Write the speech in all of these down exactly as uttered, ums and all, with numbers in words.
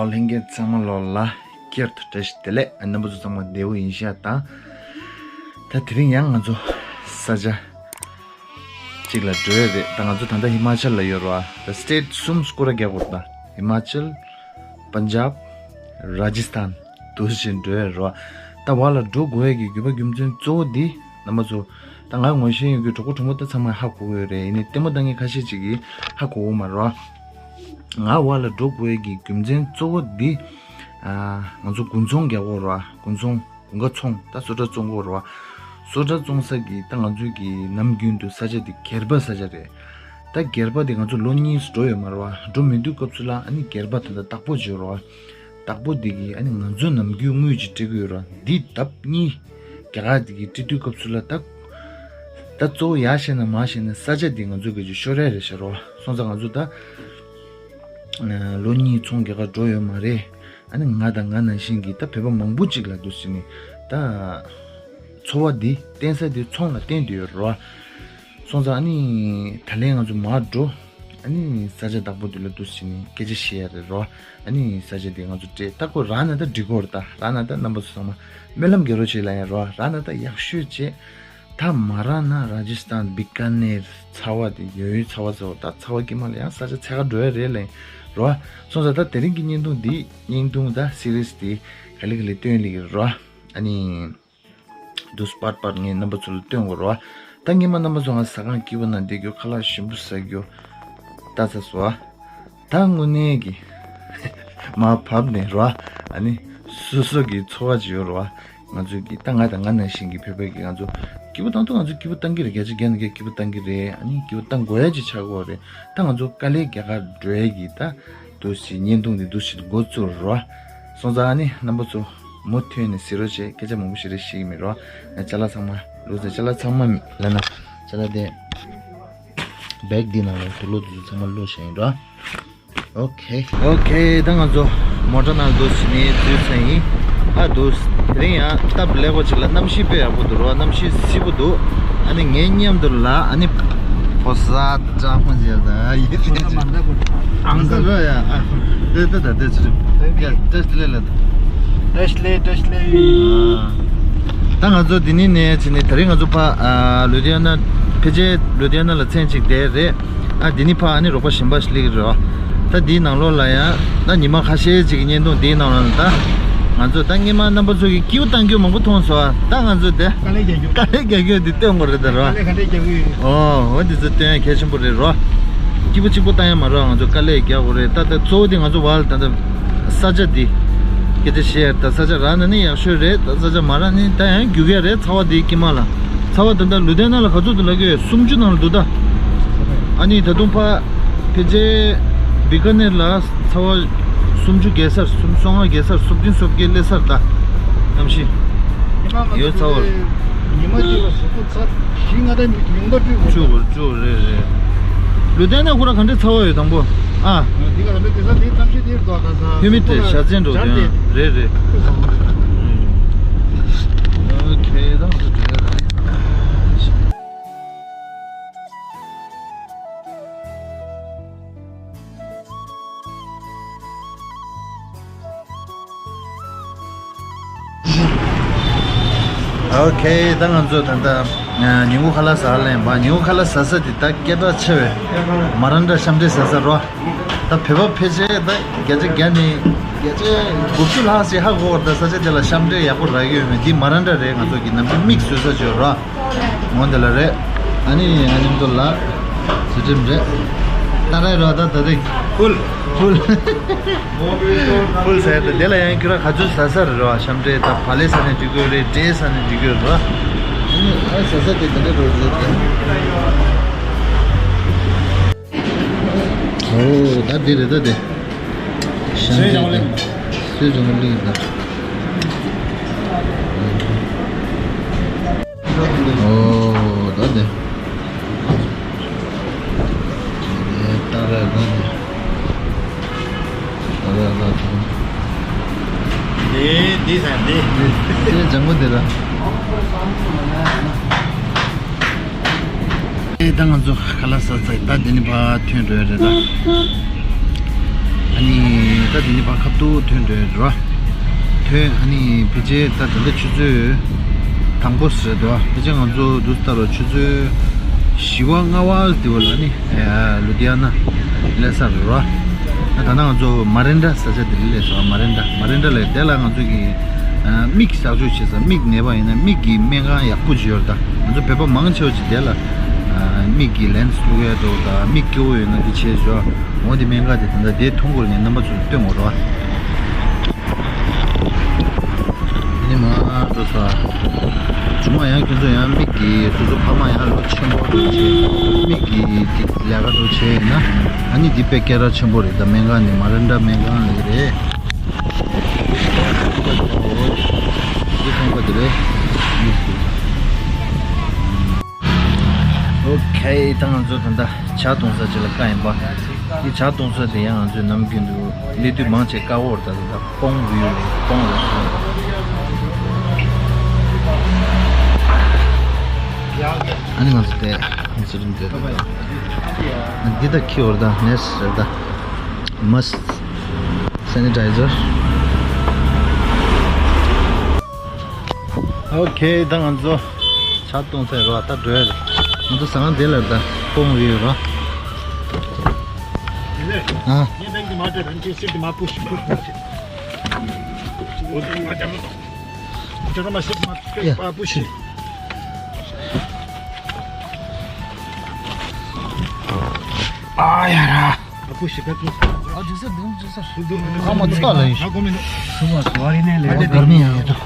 ལྷན་རྒྱས་ཚང་མ་ལོ་ལ་བསྐྱར་དུ་བཀྲ་ཤིས་བདེ་ལེགས། རྣམ་པ་ཚོ་ཚང་མ་བདེ་པོ་ཡིན་ཤག་དང་། ད་དེ་རིང་ཡང་ང་ཚོ་ས་ཆ་གཅིག་ལ་འགྲོ་ཡ་རེད། ད་ང་ཚོ་ད་ལྟ་ཧི་མ་ཅལ་ལ་ཡོད་རེད་བ། ད་སི་ཊེ་ཊི་གསུམ་སྐོར་ར་རྒྱག་དགོས་རེད། ད་ཧི་མ་ཅལ། པན་ཇབ། ར་ཇི་སི་ཐན། དུ་བཞིན་འགྲོ་ཡ་རེད་བ། ད་བར་ལ་འགྲོ་དགོས་ཡ་གི་དགོས་པ་རྒྱུ་མཚན་གཙོ་བོ་འདི་རྣམ་པ་ཚོ། ད་ང་ངོ་ཤེས་ཡོད་ཀྱི་གྲོགས་པོ་གྲོགས་མོ་ད་ཚང་མ་ཧ་གོ་གི་ཡོད་རེད། ཡིན་ནའི་ལྟད་མོ་ལྟ་མཁན་ཁ་ཤས་ཅིག་གིས་ཧ་གོ་གི་མ་རེད་བ། ང་བར་ལ་འགྲོ་དགོས་ཡ་གི་རྒྱུ་མཚན་གཙོ་བོ་འདི། ཨ། ང་ཚོ་དགུན་ཚོང་རྒྱག་གི་ཡོད་རེད་བ། དགུན་ཚོང་། དགུན་ཁ་ཚོང་། ད་སོ་ཊ་བཙོང་གི་ཡོད་རེད་བ། སོ་ཊ་བཙོང་ས་གི་ད་ང་ཚོའི་གི་ནམ་རྒྱུན་དུ་ས་ཆ་དེ་སྒལ་པ་ས་ཆ་རེད། ད་སྒལ་པ་དེ་ང་ཚོ་ལོ་གཉིས་འགྲོ་ཡོད་མ་རེད་བ། འགྲོ་མི་དུས་སྐབས་སུ་ལ་ཨ་ནི་སྒལ་པ་ད་ད་བདག་པོ་བྱེད་རེད་བ། བདག་པོ་དེ་གི་ཨ་ནི་ང་ཚོ་ནམ་རྒྱུན་དངུལ་ཅིག་སྤྲད་གི་ཡོད་རེད་བ། འདི་ལྡབ་གཉིས་རྒྱ་གར་དེ་གི་སྤྲད་དུས་སྐབས་སུ་ལ་ད། ད་གཙོ་བོ་ཡར་བཤད་ན་མར་བཤད་ན་ས་ཆ་དེ་ང་ཚོ་གི་ཅིག་ཤོར་ཡ་རེད་ཤག་རེད་བ། སོང་ཙང་ང་ཚོ་ད་ལོ་གཉིས་ཚོང་རྒྱག་ག་འགྲོ་ཡོད་མ་རེད། ཨ་ནི་ང་དང་ང་ནང་བཞིན་གྱི་ད་བོད་པ་མང་པོ་ཅིག་ལ་འདུག་ཟེར་ནས་ད་འཚོ་བ་འདི་བརྟེན་ས་འདི་ཚོང་ལ་བརྟེན་བསྡད་ཡོད་རེད་བ། སོང་ཙང་ཨ་ནི་ད་ལན་ང་ཚོ་མར་འགྲོ། ཨ་ནི་ས་ཆ་བདག་པོ་འདི་ལ་འདུག་ཟེར་ནས་སྐད་ཆ་བཤད་ཡ་རེད་རེད་བ། ཨ་ནི་ས་ཆ་འདི་ང་ཚོ་སྤྲད། ད་ཁོ་རག་ན་ད་འགྲིག་གི་རེད། ད་རག་ན་ད་རྣམ་པ་ཚོ་ཚང་མ་སྨོན་ལམ་རྒྱག་རོགས་བྱེད་ལབ་ཡ་རེད་བ། རག་ན་ད་ཡག་ཤོས་བྱེད། ད་མ་རག་ན་ར་ཇི་སི་ཐན་བི་ཀ་ནེར་ཚ་བ་དེ་ཡོད་ཡོད་ཚ་བ་ཚ་བ། ད་ཚ་བ་དཀྱིལ་མ་ལ་ཡང་ས་ཆ་འཚོལ་ག་འགྲོ་ཡ་རེད་ལབ་རེད་བ། སོང་ཙང་ད་དེ་རིང་གི་བརྙན་ཐུང་འདི་བརྙན་ཐུང་ད་སི་རི་ཡས་དེ་ག་ལེ་ག་ལེ་སྟོན་ལེ་གི་རེད་བ། ཨ་ནི་དུས་པར་པར་ངས་རྣམ་པ་ཚོ་ལ་སྟོན་དགོས་རེད་བ། ད་སྔོན་མ་རྣམ་པ་ཚོ་ང་ཟ་ཁང་སྐྱིད་པོ་ནང་བསྡད་རྒྱུ། ཁ་ལག་ཞིམ་པོ་ཟ་རྒྱུ་ལྟ་ཚར་སོང་བ། ད་དངོས་གནས་ཀྱི་མར་བབས་ནས་རེད་བ། ཨ་ནི་སོ་སོ་གི་འཚོ་བ་ཅིག་ཡོད་རེད་བ། ང་ཚོས་ཀྱི་ད་ང་དང་ང་ནང་བཞིན་གྱི་བོད་པའི་གི་ང་ཚོ་སྐྱིད་པོ་བཏང་དུས་ང་ཚོ་སྐྱིད་པོ་བཏང་གི་རེད། བརྒྱ་ཆ་བརྒྱ་ནས་བརྒྱ་སྐྱིད་པོ་བཏང་གི་རེད། ཨ་ནི་སྐྱིད་པོ་བཏང་དགོས་ཡ་ཅིག་ཆགས་ཀྱི་ཡོད་རེད། ད་ང་ཚོ་དཀའ་ལས་རྒྱག་ག་འགྲོ་ཡ་གི་ད་འདུག་སེ་བརྙན་ཐུང་འདི་འདུག་སེ་འགོ་བཙུགས་རེད་བ། སོང་ཙང་ཨ་ནི་རྣམ་པ་ཚོ་མུ་མཐུད་ནས་གཟིགས་རོགས་བྱེད། སྐད་ཆ་མང་པོ་ཞིག་རེ་བཤད་ཀྱི་མེད་རེད་བ། ཅ་ལག་ཚང་མ་ལོས་ཟེར། ཅ་ལག་ཚང་མ་མི་ལབ་ན་ཅ་ལག་དེ་བེག་འདི་ནང་ལ་དུག་ལོག་དེ་ཚོ་ཚང་མ་བླུགས་བཞག་ཡིན་རེད་བ། ཨོ་ཁེ། ཨོ་ཁེ། ད་ང་ཚོ་མོ་ཊ་ནང་འདུག་སེ་ནས་འཛུལ་ཚར་ཡིན། ཨ་འདུག་སེ་དེ་རིང་ཡང་སྟབས་ལེགས་པ་ཅིག་ལ་གནམ་གཤིས་དཔེ་ཡག་པོ་འདུག་རོ། གནམ་གཤིས་བསིལ་པོ་འདུག་ཨ་ནི་ངའི་མཉམ་དུ་ལ་ཨ་ནི་ཕོ་གསར་ཅག་ཁོང་ཅག་དང་ཡིན། ཨང་ས་རོ་ཡ། ཨ་དེ་དེ་ད་དེ་ཚོ་རེད། ཡ་བཀྲ་ཤིས་བདེ་ལེགས་ལ། བཀྲ་ཤིས་བདེ་ལེགས། བཀྲ་ཤིས་བདེ་ལེགས། ཨ། ད་ང་ཚོ་འདི་ནས་ནས་བྱས་ནས་དེ་རིང་ང་ཚོ་ཕ་ཨ་ལུ་དྷི་ཡ་ན། ཕལ་ཆེར་ལུ་དྷི་ཡ་ན་ལ་མཚན་གཅིག་དེ་རེད། ཨ་འདི་ནི་ཕ་ཨ་ནི་རོགས་པ་གཞན་པ་ཞིག་སླེབས་ཀྱི་རེད། ད་འདིའི་ནང་ལོགས་ལ་ཡང་ད་ཉི་མ་ཁ་ཤས་ཅིག་གི་བརྙན་ཐུང་འདིའི་ནང་ལ་ད་ང་ཚོ་ད་སྔོན་མ་རྣམ་པ་ཚོ་གི་སྐྱིད་པོ་བཏང་རྒྱུ་མང་པོ་མཐོང་སོང་། ད་ང་ཚོ་དེ་དཀའ་ལས་རྒྱག་རྒྱུ། དཀའ་ལས་རྒྱག་རྒྱུ་འདི་སྟོན་དགོས་རེད་ད་རོ། དཀའ་ལས་ག་འདྲས་རྒྱག་གི་ཡོད། ཨོ་འོ་འདི་ཚོ་སྟོན་ཡ་གལ་ཆེན་པོ་རེད་རོ། སྐྱིད་པོ་གཅིག་པོ་བཏང་ཡ་མ་རོ། ང་ཚོ་དཀའ་ལས་རྒྱག་དགོས་རེད། ད་ད་གཙོ་བོ་དེ་ང་ཚོ་བར་ལ་ད་ད་ས་ཆ་འདི་སྐད་ཆ་བཤད་ཡ། ད་ས་ཆ་རག་ན་ནི་ཡག་ཤོས་རེད། ད་ས་ཆ་མ་རག་ནི་ད་ཡང་རྒྱུག་ཡ་རེད། ཚ་བ་འདི་དཀྱིལ་མ་ལ། ཚ་བ་ད་ལྟ་ལུ་དྷི་ཡ་ན་ལ་ག་ཚོད་འདུག་ལབ་ཀྱི་ཡོད། སུམ་ཅུ་ནང་ལ་འདུག་ད། ཨ་ནི་ད་དུང་ཕ་ཕལ་ཆེར་བི་ཀ་ནེར་ལ་ཚ་བ་སུམ་ཅུ་བརྒལ་སར། སུམ་སོ་ལྔ་བརྒལ་སར། སུམ་བདུན་སོ་བརྒྱད་སླེབས་སར་ད་གནམ་གཤིས་ཡོད་ཚ་བ་ལ། ཉི་མ་གཅིག་ལ་གཟུགས་པོ་ཚ་བཞི་ལྔ་ད་ཉུང་མཐའ་སྤྲོད་དགོས། བཅུག་དགོས། བཅུག་རེད་རེད། ལུ་དྷི་ཡ་ན་ཁོ་ར་ག་འདྲས་ཚ་བ་ཡོད་དང་པོ། ཨ། འདི་ག་ལ་དེ་ས་དེ་གནམ་གཤིས་དེ་རྡོ་ག་ས། ཧུ་མི་ཏི་ཞ་ཚན་འགྲོ་དོན་རེད་རེད། ཨོ་ཁེ། ད་ང་ཚོ་འགྲོ་ཡ་རེད། ཨོ་ཁེ། ད་ང་ཚོ་ད་ལྟ་ཉིན་གུང་ཁ་ལག་ཟ་ལེན་པ། ཉིན་གུང་ཁ་ལག་ཟ་ས་དེ་ད་སྐད་གྲགས་ཆེ་བའི་མ་རན་ཏྲ་ཤམ་འབྲས་ཟ་ས་རོ། ད་བོད་པ་ཕལ་ཆེར་ད་བརྒྱ་ཆ་བརྒྱ་ནས་བརྒྱ་ཆ་དགུ་བཅུ་ལྷག་ཞིག་ཧ་གོ་བར། ད་ས་ཆ་དེ་ལ་ཤམ་འབྲས་ཡག་པོ་རག་གི་ཡོད་མེད། འདི་མ་རན་ཏྲ་རེད། ང་ཚོ་གི་ནམ་རྒྱུན་དམིགས་བཟོས་ས་ཅིག་ཡོད་ར། འོ་འདི་ལ་རེད། ཨ་ནི་ཨ་ནི་མདོ་ལ་ཚུལ་ཁྲིམས་རེད། ད་རེད་ར། ད་ད་རེད། ཕུལ། ཕུལ། ཕུལ་ཟེར་ཏེ་དེ་ལ་ཡང་ཁྱོད་ར་ག་ཚོད་ཟ་ས་རེད་ར། ཤམ་འབྲས་ད་བག་ལེབ་ཟ་ནས་འགྲིག་གི་རེད། འབྲས་ཟ་ནས་འགྲིག་གི་རེད་ར། ཨ་ནི་ཨ་ཟ་ས་དེ་དེ་འདྲ་རེད་རེད་དེ། ཨོ་ད་འདི་རེད་ད་དེ། ཤམ་འབྲས་དེ་སུས་བྱུང་གླིང་ད། ཨོ་ད་དེ། ད་ར་ད་དེ། ད་ར་ད་དེ། དེ་དེ་ཟ་དེ། དེ་ལྗང་གུ་དེ་ར། ཨེ་ད་ང་ཚོ་ཁ་ལག་ཟ་ཚར། ད་འདི་ནས་ཕར་ཐོན་འགྲོ་ཡ་རེད་ད། ཨ་ནི་ ད་དེ་ནི་ཕར་ཁ་ཐུག་ཐོན་འགྲོ་ཡོད་རེད་བ། ཐོན་ཨ་ནི་ཕལ་ཆེར་ད་ད་ལྟ་ཆུ་ཚོད་དང་པོ་ཟེར་འདུག་ཕལ་ཆེར་ང་ཚོ་འདུག་ལྟ་རོགས་ཆུ་ཚོད་བཞི་པ་ལྔ་པ་དེ་བ་ལ་ནི་ལུ་དྷི་ཡ་ན་སླེབས་ས་རེད་བ། ད་ད་ལྟ་ང་ཚོ་མ་རན་ཏྲ་ས་ཆ་དེ་ལ་སླེབས་སོང་། མ་རན་ཏྲ་མ་རན་ཏྲ་ལ་དེ་ལ་ང་ཚོ་གི་མིག་གཟེགས་བཅོས་བྱེད་ས། མིག་ན་བ་ཡིན་ན་མིག་གི་སྨན་ཁང་ཡག་པོ་ཅིག་ཡོད་རེད། ད་ང་ཚོ་བོད་པ་མང་ཆེ་བ་ཅིག་དེ་ལ་མིག་གི་ལེན་སི་བླུག་ཡ་འདུག་ད་མིག་སྐྱོ་བོ་ཡོད་ན་དེ་བྱས་ཆོག་འོ་དེ་སྨན་ཁང་དེ་ད་ལྟ་དེ་མཐོང་གི་རེད། ངས་རྣམ་པ་ཚོ་ལ་སྟོན་དགོས་རེད་བ། དེ་ནི་མ་འགྲོ་ས། ཇུ་མ་ཡང་ཁྱོད་ཚོ་ཡང་མིག་གི་སོ་སོ་ཕ་མ་ཡང་ལོ་ཆེན་པོ་འགྲོ་བྱེད་མིག་གི་དེ་ལས་ཀ་འགྲོ་བྱེད་ཡིན་ན་ཨ་ནི་དེ་དཔེ་སྐད་གྲགས་ཆེན་པོ་རེད། ད་སྨན་ཁང་འདི་མ་རན་ཏྲ་སྨན་ཁང་ལ་རེད། འདི་ཁང་པ་འདི་རེད། ཨོ་ཁེ། ད་ང་ཚོ་ད་ལྟ་ཇ་བཏུང་ས་ཅིག་ལ་བཀག་ཡིན་པ། འདི་ཇ་བཏུང་ས་དེ་ཡང་ང་ཚོས་ནམ་རྒྱུན་དུ་སླེབས་དུས་མང་ཆེ་བཀག་འོར་ད་ད་ལྟ་པོང་བིའུ་ལ་པོང་ལ་སོང་། ཨ་ནི་ང་ཚོ་དེ་ང་ཚོ་རིམ་དེ་ད་ད་འདི་ད་ཁི་འོར་ད་ནེས་རེད་ད། མ་སི་སེ་ནི་ཊའི་ཛར། ཨོ་ཁེ། ད་ང་ཚོ་ཇ་བཏུང་ཚར་རོ། ད་འགྲོ་ཡ་རེད། ང་ཚོ་ཟ་ཁང་དེ་ལ་ད་སྤོང་རེད་རོ། ཨ། ཨ་ཡ་ར། ཨ་ཁུ་ཞིག་ག་ཏུ། ཨ་འཇིགས་སར་འདུག་འཇིགས་སར། ཨ་མ་ཚ་ལ་ཡིན། ཨ་ཁུ་མི་འདུག་ཤུ་མ་སུ་ཝ་རི་ནས་ལས་ཨ་གར་མི་ཡང་ཡོད་དོ།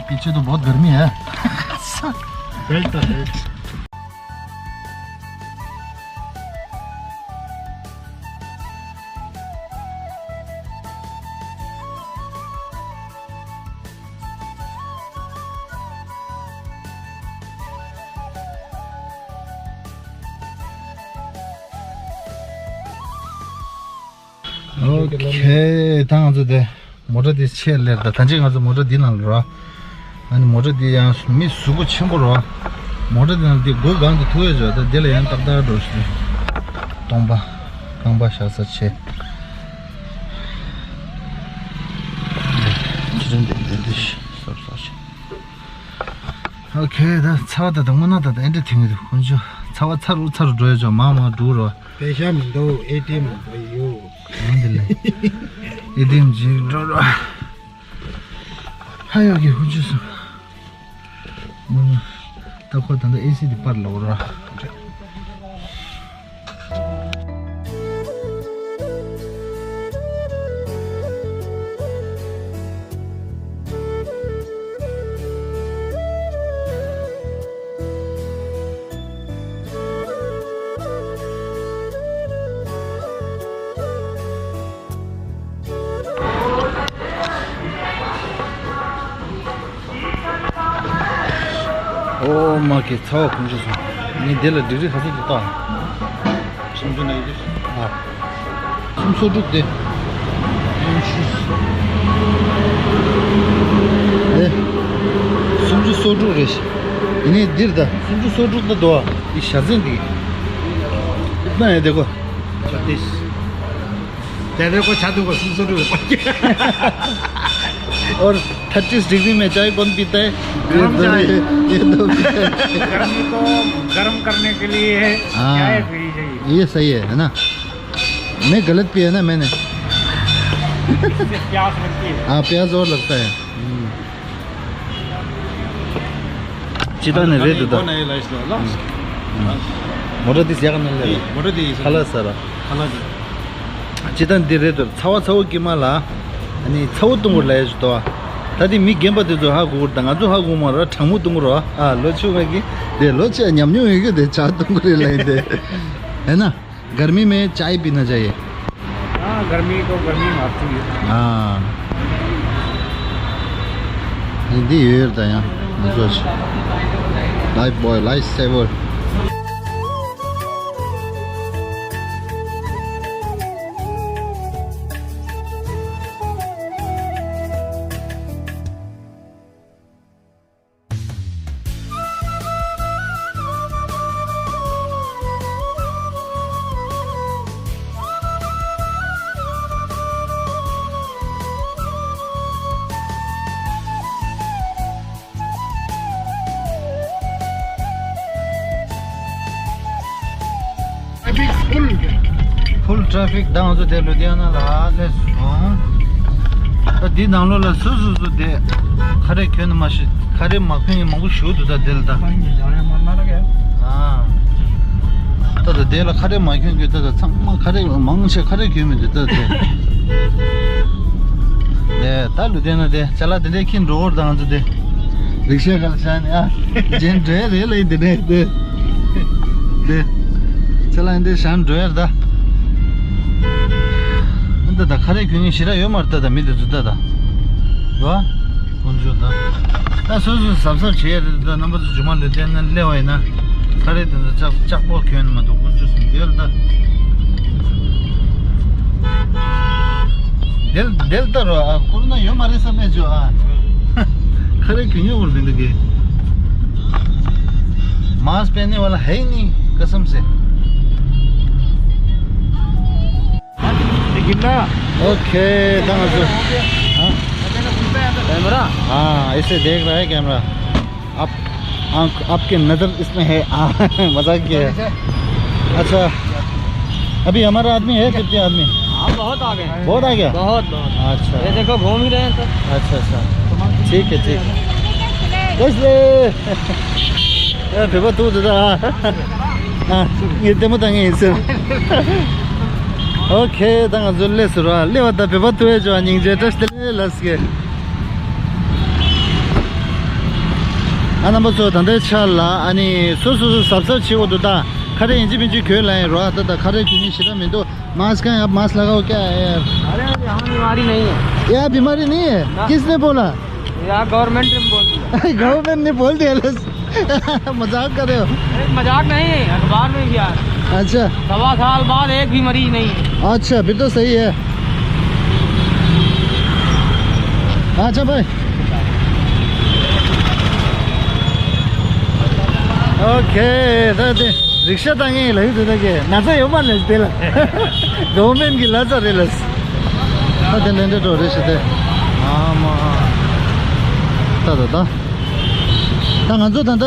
पीछे तो बहुत गर्मी है। बेल्ट तो है। ཨོ་ཁེ། ད་ང་ཚོ་དེ་མོ་ཊ་དེ་ཆེད་ལས་ད་ད་ཅི་ང་ཚོ་མོ་ཊ་འདི་ནང་ལ་ར། ཨ་ནི་མོ་ཊ་འདི་ཡང་མི་གཟུགས་པོ་ཆེན་པོ་ར། མོ་ཊ་འདི་ནང་འདི་སྒོ་སྒང་དུ་ཐུག་ཡ་བྱོས། ད་འདི་ལ་ཡང་ཏག་ཏག་འགྲོ་ཞིག་སྟོང་པ། རྐང་པ་བཞག་ས་ཆེ། ཁྱི་རིང་འདི་འདི་འདི་ཞིག་སོབ་སོབ་ཞིག་ཨོ་ཁེ། ད་ཚ་བ་ད་ད་སྔོན་ན་ད་ད་ཨེ་འདྲ་དེང་གི་འདུག་ཁོང་ཚོ་ཚ་བ་ཚ་རུ་ཚ་རུ་འགྲོ་ཡ་བྱོས། མང་མང་འགྲོ་རོ། པེ་ཤ་མི་འདུག་ཨེ་ཊི་ཨེམ་འགྲོ་ཡོད། འོ་འདི་ལས་ཨེ་ཊི་ཨེམ་ཅིག་འགྲོ་རོ། ཧ་ཡོད་གི་ཧུ་ཅུ་སོང་། ད་ཁོ་ད་ལྟ་ཨེ་སི་དེ་པར་ལོག་ར། ཨོ་མ་ཀི་ཚ་བ་ཁོང་ཆུ་སོང་། ངས་འདི་ལ་ཌིག་རི་ག་ཚོད་འདུག་ལྟ། སུམ་ཅུ་ན་ཡོད་དེ། ཨ། སུམ་སོ་དྲུག་དེ། ཨེ། སུམ་ཅུ་སོ་དྲུག་རེད། ཡིན་ནའི་འདིར་ད་སུམ་ཅུ་སོ་དྲུག་ད་འདུག་ཨ། འདི་ཞྭ་ཟན་འདི། ན་ཡ་དེ་གོ། ཆ་ཏིས། तेरे को छातू को सुसुरु। और थर्टीस डिग्री में चाय कौन पीता है? गरम चाय। ये दो, ये दो पीता है। गर्मी को गर्म करने के लिए है, हाँ, चाय पीनी चाहिए। ये सही है, है ना? मैं गलत पिया ना मैंने। इससे प्यास लगती है। हाँ, प्यास और लगता है। हम्म। ཅི་ད་ནི་རེད་འདུག་ད། མོ་ཊ་འདི་ཟ་ག་ན་ལེ། མོ་ཊ་འདི་ཁ་ལག་ཟ་ར། ཁ་ལག་འདི། ཅི་ད་འདི་རེད་འདུག་ཚ་བ་ཚ་བོ་ཀྱི་མ་ལ། ཨ་ནི་ཚ་བོ་བཏུང་དགོས་ལ་ཡ་ཞུ་ཏོ། ད་འདི་མི་རྒན་པ་དེ་ཚོ་ཧ་གོ་གི་རེད། ད་ང་ཚོ་ཧ་གོ་མ་ར། གྲང་མོ་བཏུང་གི་རོ། ཨ་ལོ་ཆུང་བ་གི་དེ་ལོ་ཆེ་ཉམས་མྱོང་ཡོད་གི་དེ་ཇ་བཏུང་གི་རེད་ལ་ཡིན་དེ། ཧེ་ན། गर्मी में चाय पीना चाहिए। हाँ, गर्मी तो गर्मी मारती है। हाँ। हिंदी ཡོད་ད་ཡང་ང་ཚོ་ཞིག Lifebuoy, Lifesaver། ཊ་ར་ཕིག་ད་ང་ཚོ་དེ་ལུ་དེ་ཡང་ན་ལ་སླེབས་སོང་། ད་འདི་ནང་ལོགས་ལ་སུ་སུ་སུ་དེ་ཁ་རས་གྱོན་ནི་མ་ཤེས། ཁ་རས་མ་གྱོན་ཡིན་མང་པོ་ཞུ་འདུག་ད་དེ་ལ་ད། ཨ། ད་ད་དེ་ལ་ཁ་རས་མ་གྱོན་གྱོན་ད་ད་ཚང་མ་ཁ་རས་མང་ཆེ་ཁ་རས་གྱོན་མི་འདུག་ད་དེ། དེ་ད་ལུ་དེ་ན་དེ་ཅ་ལག་དེ་འདྲས་ཁྱེར་འགྲོ་བར་ད་ང་ཚོ་དེ། རིག་ཤ་ག་ལ་ཤ་ནི་ཨ། ཇེན་འགྲོ་ཡ་རེད་ལ་ཡིན་དེ་ནས་དེ། དེ། ཚེ་ལ་ཡིན་དེ་ཤ་འགྲོ་ཡ་རེད་ད། ཨ་ད་ད་ཁ་རས་གྱོན་མཁན་ཞེ་དྲག་ཡོད་མ་རེད་ད། ད་མི་དེ་ཚོ་ད་ད། ཡོ། དཀོན་མཆོག་ད། ད་སོ་སོ་གཟབ་གཟབ་བྱེད་ཡ་རེད་ད། རྣམ་པ་ཚོ་ཇུ་མ་ལོས་བསྟན་ན་སླེབས་པ་ཡིན་ན། ཁ་རས་དེ་ཚོ་ལྕགས་ལྕགས་པོ་གྱོན་ནི་མ་གཏོགས་དཀོན་མཆོག་གསུམ་དེ་ལ་ད། དེ་ལ་དེ་ལ་ལྟ་རོགས་ཨ། ཀོ་རོ་ན་ཡོད་མ་རེད་བསམ་མེད་ཅོ་ཨ། ཁ་རས་གྱོན་ཡོད་པར་མི་འདུག་གི། मास्क पहनने वाला है ही नहीं कसम से। देखिंदा। ओके, दा हाँ। कैमरा। हाँ, इसे देख रहा है कैमरा। आप, आंख, आपकी नजर इसमें है। हाँ, मजाक किया है। अच्छा, अभी हमारा आदमी है, कितने आदमी? हाँ, बहुत आ गए हैं। बहुत आ गया? बहुत, बहुत। अच्छा। ये देखो, घूम ही रहे हैं सब। अच्छा, अच्छा। ठीक है, ठीक है। बस, ए, ए, फिर वो तू तो था। हाँ, ये ते मुतांगे इनसे। ओके, ད་ང་ཚོ་སླེབས་སོང་ར། སླེབས་པ་ད་བོད་པ་ཐུག་ཡས་ཅོ་སྙིང་རྗེ་བཀྲ་ཤིས་བདེ་ལེགས་ལགས་སྐྱེ། ཨ་རྣམ་པ་ཚོ་ད་ལྟའི་ཆ་ལ་ཨ་ནི་སོ་སོ་སོ་གཟབ་གཟབ་བྱེད་དགོས་འདུག་ད་ཁ་རས་ཡིན་གཅིག་མིན་གཅིག་གྱོན་ལ་ཡིན་རོ། ད་ད་ཁ་རས་གྱོན་ནི་ཞེ་དྲག་མི་འདུག मास्क कहाँ है? आप मास्क लगाओ क्या है यार? अरे, अरे, हमें बीमारी नहीं है। क्या बीमारी नहीं है? ना। किसने बोला? यार, गवर्नमेंट ने बोल दिया। गवर्नमेंट ने बोल दिया, बस। मजाक कर रहे हो? अरे, मजाक नहीं, अखबार में भी यार। अच्छा। सवा साल बाद एक भी मरीज नहीं है। अच्छा, फिर तो सही है। अच्छा भाई। ओके, ད་དེ་རིག་ཤ་བཏང་ངེས་ལ་ཡོད་དེ་ད་གེ་ན་ཚ་ཡོད་མ་ལས་དེ་ལ། གོ་མེན་གི་ལ་ཚ་རེད་ལ། ད་དེ་ལན་འདྲ་འགྲོ་རེད་ཤི་དེ། ཨ་མ། ད་ད་ད། ད་ང་ཚོ་ད་ད།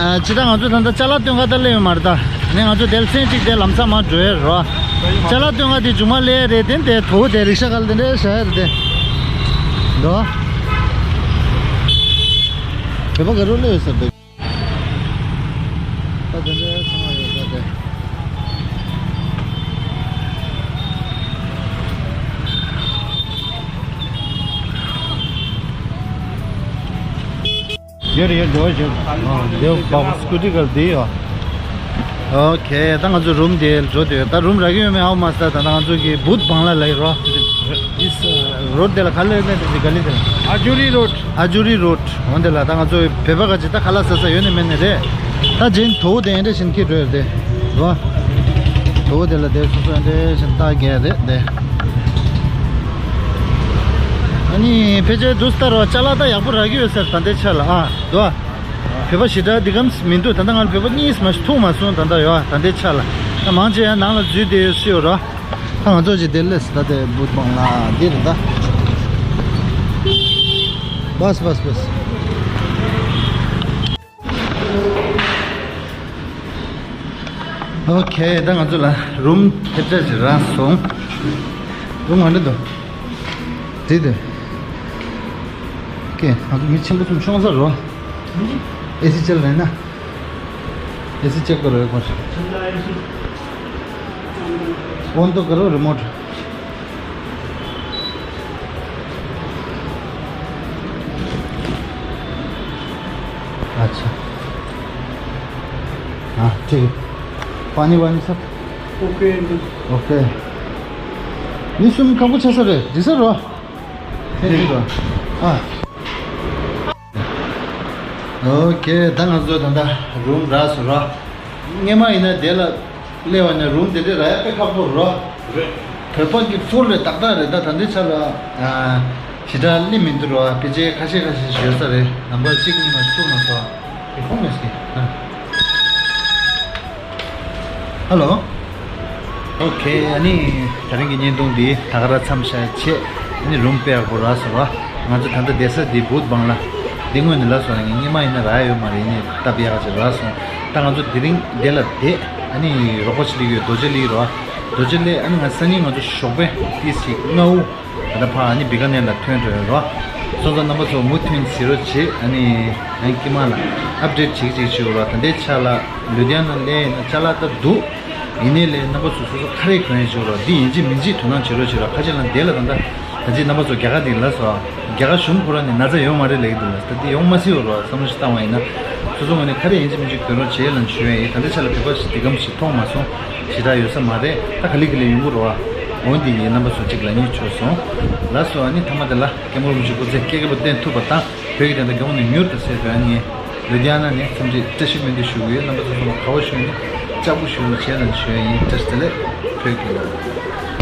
ཨ། ཅི་ད་ང་ཚོ་ད་ད་ཅ་ལག་སྟོན་ག་ད་སླེབས་ཡོད་མ་རེད་ད། ནས་ང་ཚོ་དེ་ལ་མཚན་གཅིག་དེ་ལམ་སང་མར་འགྲོ་ཡས་རོ། ཅ་ལག་སྟོན་ག་དེ་མཇུག་མ་སླེབས་རེད་དེ། དེ་དོ་དེ་རིག་ཤ་ག་ལ་དེ་འདྲ་བཞག་ཡས་རེད་དེ། འགྲོ། བོད་པ་ག་རུ་སླེབས་ཡོད་ཟེར་དེ། ད་དེ་འདྲའི་ཚང་མ་ཡོད་ས་དེ། ཡོད་རེད་ཡོད་འགྲོ་བཞིན། ཨ། འདི་བ་སྐུ་ཊི་གལ་འདི་ཡོད། ཨོ་ཁེ། ད་ང་ཚོ་རུམ་དེ་འགྲོ་དུས་ད་རུམ་རག་གི་ཡོད་མེད་ཧ་མ་ས། ད་ང་ཚོ་གི་བུད་བང་ལ་ལ་ཡི་རོ། ཨིས་རོཌ་དེ་ལ་ག་ལེ་ནས་དེ་ག་ལེ་དེ་ལ། ཨ་ཇུ་རི་རོཌ། ཨ་ཇུ་རི་རོཌ། འོན་ཏེ་ལ་ད་ང་ཚོ་བོད་པ་ག་ཅི་ད་ཁ་ལག་ཟ་ས་ཡོད་ནི་མེད་ནི་རེད། ད་ཇིན་དོ་དེ་འདྲ་བཞིན་ཁྱེར་འགྲོ་ཡོད་དེ། རོ། དོ་དེ་ལ་དེ་སོ་སོ་འདྲ་བཞིན་ད་རྒྱལ་རེད་དེ། ཨ་ནི་ཕལ་ཆེར་དུས་ལྟར་བ་ཅ་ལག་ད་ཡག་པོ་རག་གི་ཡོད་ཟེར། ད་ལྟའི་ཆ་ལ་ཨ་དོ། བོད་པ་ཞེ་དྲག་འདི་གམ་མི་འདུག་ད་ལྟ་ང་ལ་བོད་པ་གཉིས་མ་ཞིག་ཐུག་མ་སོང་ད་ལྟ་ཡོད། ད་ལྟའི་ཆ་ལ་ད་མང་ཆེ་ཡང་ནང་ལ་འཛུལ་བསྡད་ཡོད་སྲིད་ཡོད་རོ། ད་ང་ཚོ་ཅིག་དེ་ལས་ད་དེ་བུད་བང་ལ་འདི་རེད་ད། बस बस बस। ཨོ་ཁེ། ད་ང་ཚོ་ལ་རུམ་ཐེབས་ཆག་ཅིག་རག་སོང་། རུམ་ག་འདྲ་འདུག་དེ་དེ། ཨོ་ཁེ། ང་ཚོ་མི་ཆེན་པོ་གསུམ་མཆོང་ས་རོ། ཨེ་སི་ཅལ་རེད་ན། ཨེ་སི་ཅེག་ཀརོ་ཡོད་པ། ऑन तो करो रिमोट। अच्छा। हाँ, ठीक है। पानी वानी सब? ओके। ओके। ཉིན་གསུམ་ཁག་པོ་ཆགས་ས་རེད། འགྲིག་ས་རེད་བ། ཐེངས་གཅིག་རེད་བ། ཨ། ཨོ་ཁེ། ད་ང་ཚོ་ད་ལྟ་རུམ་རག་སོང་ར། སྔོན་མ་ཡིན་ན་དེ་ལ་སླེབས་པ་ནས་རུམ་དེ་འདྲ་རག་ཡ་དཔེ་ཁག་པོ་རེད་བ། རེད། བོད་པ་གི་ཕུལ་རེད་ཏག་ཏག་རེད། ད་ད་ལྟའི་ཆ་ལ་ཨ་ཞེ་དྲག་སླེབས་མི་འདུག་ར་བ། ཕལ་ཆེར་ཁ་ཤས་ཁ་ཤས་ཤིག་ཡོད་ས་རེད། ནམ་བར་གཅིག་གཉིས་མ་གཏོགས་མ་སོང་། དེ་ཁོང་མེད་ཟེར། ཨ། ཧ་ལོ། ཨོ་ཁེ། ཨ་ནི་དེ་རིང་གི་བརྙན་ཐུང་འདི་ད་ག་རང་མཚམས་བཞག་བྱས། ཨ་ནི་རུམ་དཔེ་ཡག་པོ་རག་སོང་བ། ང་ཚོ་ད་ལྟ་བསྡད་ས་འདི་བུད་བང་ལ། འདི་སྔོན་ནས་ལབ་སོང་། ངས་སྔོན་མ་ཡིན་ན་རག་ཡ་ཡོད་མ་རེད། ཨ་ནི་སྟབས་ཡག་ཅིག་རག་སོང་། ད་ང་ཚོ་དེ་རིང་འདི་ལ་བསྡད། ཨ་ནི་རོགས་པ་ཅིག་སླེབས་ཡོད། རྡོ་རྗེ་གླིང་རོ། རྡོ་རྗེ་གླིང་། ཨ་ནི་ང་སང་ཉིན་ང་ཚོ་ཞོགས་པའི་ཏི་སི་ལྔ་དབུ་ད་ལྟ་ཕ་ཨ་ནི་བི་ཀ་ནེར་ལ་ཐོན་འགྲོ་ཡོད་རོ། སོང་ཙང་རྣམ་པ་ཚོ་མུ་མཐུད་གཟིགས་རོགས་བྱེད། ཨ་ནི་ཡང་ཀྱི་མ་ལ་ཨབ་ཌེཊ་བྱེད་ཀྱི་བྱེད་ཀྱི་བྱེད་རོ། ད་ལྟའི་ཆ་ལ་ལུ་དྷི་ཡ་ན་ལ་ཡིན་ན་ཅ་ལག་ད་འདུག་ཡིན་ནའི་ལས་རྣམ་པ་ཚོ་སོ་སོ་ཁ་རས་གོན་ཡས་བྱེད་རོགས། འདི་ཡིན་གཅིག་མིན་གཅིག་དོ་སྣང་བྱེད་རོགས་བྱེད་རོགས། ཁ་ཆེ་ལ་འདས་ལ་ད་ལྟ་ད་ཅི་རྣམ་པ་ཚོ་རྒྱ་གར་འདི་ལ་སོ། རྒྱ་གར་གཞུང་ཁོ་རང་ནས་ན་ཚ་ཡོད་མ་རེད་ལབ་ཀྱི་འདུག་ལ། ད་འདི་ཡོང་མ་སྲིད་རོགས། བསམ་བློ་ཞིག་བཏང་བ་ཡིན་ན། སོ་སོ་ངོས་ནས་ཁ་རས་ཡིན་གཅིག་མིན་གཅིག་གོན་རོགས་བྱེད་ལ་ཞུ་ཡས་ཡིན། ད་ལྟའི་ཆ་ལ་བོད་པ་ཞིག་འདི་གམ་ཞིག་མཐོང་མ་སོང་། ཞེ་དྲག་ཡོད་ས་མ་རེད། ད་ག་ལེ་ག་ལེ་ཡོང་གི་རོ། འོ་འདི་ཡིན། རྣམ་པ་ཚོ་གཅིག་ལ་གཉིས་ཆོག་སོང་། ལགས་སོ། ཨ་ནི་མཐའ་མ་དེ་ལ་སྐྱབས་མགོན་རིན་པོ་ཆེ་སྐུ་ཚེ་བསྐལ་བརྒྱར་བརྟན་ཐུབ་པ་དང་། བོད་ཀྱི་བདེན་མཐའ་མགྱོགས་ནས་མྱུར་དུ་གསལ་དགོས། ཨ་ནི་ལུ་དྷི་ཡ་ན་ནས་འཚམས་འདྲི་བཀྲ་ཤིས་སྨོན་འདུན་ཞུ་གི་ཡོད། རྣམ་པ་ཚོ་ཚང་མ་དགའ་བ་ཞུ་ནས་ལྕགས་པོ་ཞུ་བྱས་ལ་ཞུ་ཡ་ཡིན། བཀྲ་ཤིས་བདེ་ལེགས། བོད་ཀྱི་ལ།